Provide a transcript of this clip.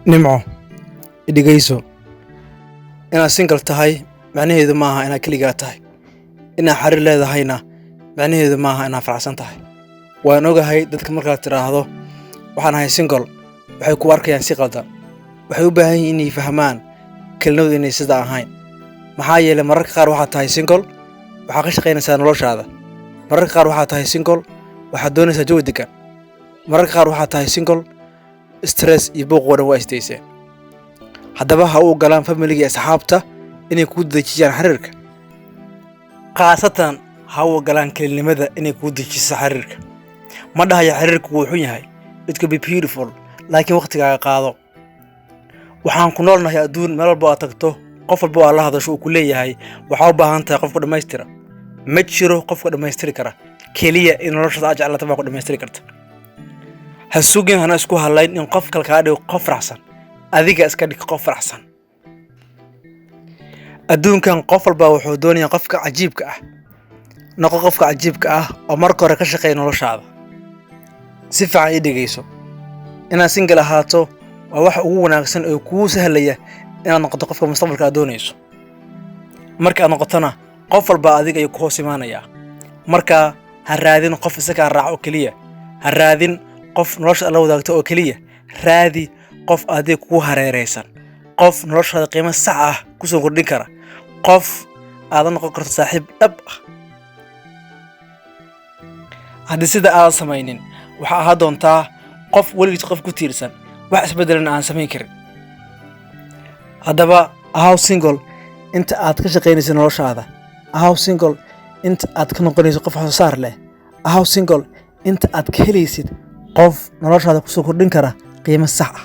Nimco, i dhegeyso. Inaad single tahay macnaheedu maaha inaad keligaa tahay. Inaad xiriir leedahayna macnaheedu maaha inaad faraxsan tahay. Waan ogahay, dadka markaad tidhaahdo "waxaan ahay single", waxay ku arkayaan si qaldan. Waxay u baahan yihiin inay fahmaan kelinimadu inay sidaa ahayn. Maxaa yeelay, mararka qaar waxaad tahay single, waxaad ka shaqaynaysaa noloshaada. Mararka qaar waxaad tahay single, waxaad doonaysaa jawi degan. Mararka qaar waxaad tahay single, stress iyo buuq oo dhan waa isdayseen. Haddaba ha u ogolaan familiga iyo asxaabta inay kuu dejiyaan xiriirka. Khaasatan ha u ogolaan kelinimada inay kuu dejiso xiriirka. Ma dhahayo xiriirku wuu xun yahay. It could be beautiful, laakiin waqtigaaga qaado. Waxaan ku noolnahay adduun meel walba aad tagto, qof walba oo aad la hadasho uu ku leeyahay waxaa u baahan tahay qofka dhammaystira. Ma jiro qofka dhammaystiri kara. Keliya in noloshaada aad jeclaato baa ku dhammaystiri karta. Ha sugin, hana isku halayn in qof kale kaa dhigo qof faraxsan. Adiga iska dhig qof faraxsan. Adduunkan qof walba wuxuu doonayaa qofka cajiibka ah. Noqo qofka cajiibka ah oo marka hore ka shaqeeya noloshaada. Si fiican ii dhegeyso. Inaad single ahaato waa waxa ugu wanaagsan ee kuu sahlaya inaad noqoto qofka mustaqbalka aad doonayso. Marka aad noqotona, qof walba adiga ayuu ku hoos imaanayaa. Marka ha raadin qof isagaa raaco oo keliya. Ha raadin qof nolosha la wadaagto oo keliya. Raadi qof adiga kugu hareeraysan. Qof noloshaada qiimo sax ah ku soo kordhin kara. Qof aad la noqon karto saaxiib dhab ah. Haddii sida aadan samaynin, waxaa ahaan doontaa qof weligiis qof ku tiirsan, wax isbeddelana aan samayn karin. Haddaba ahaw single inta aad ka shaqaynayso noloshaada. Ahaw single inta aad ka noqonayso qof wax soo saar leh. Ahaw single inta aad ka helaysid qof noloshaada kusoo kordhin kara qiimo sax ah.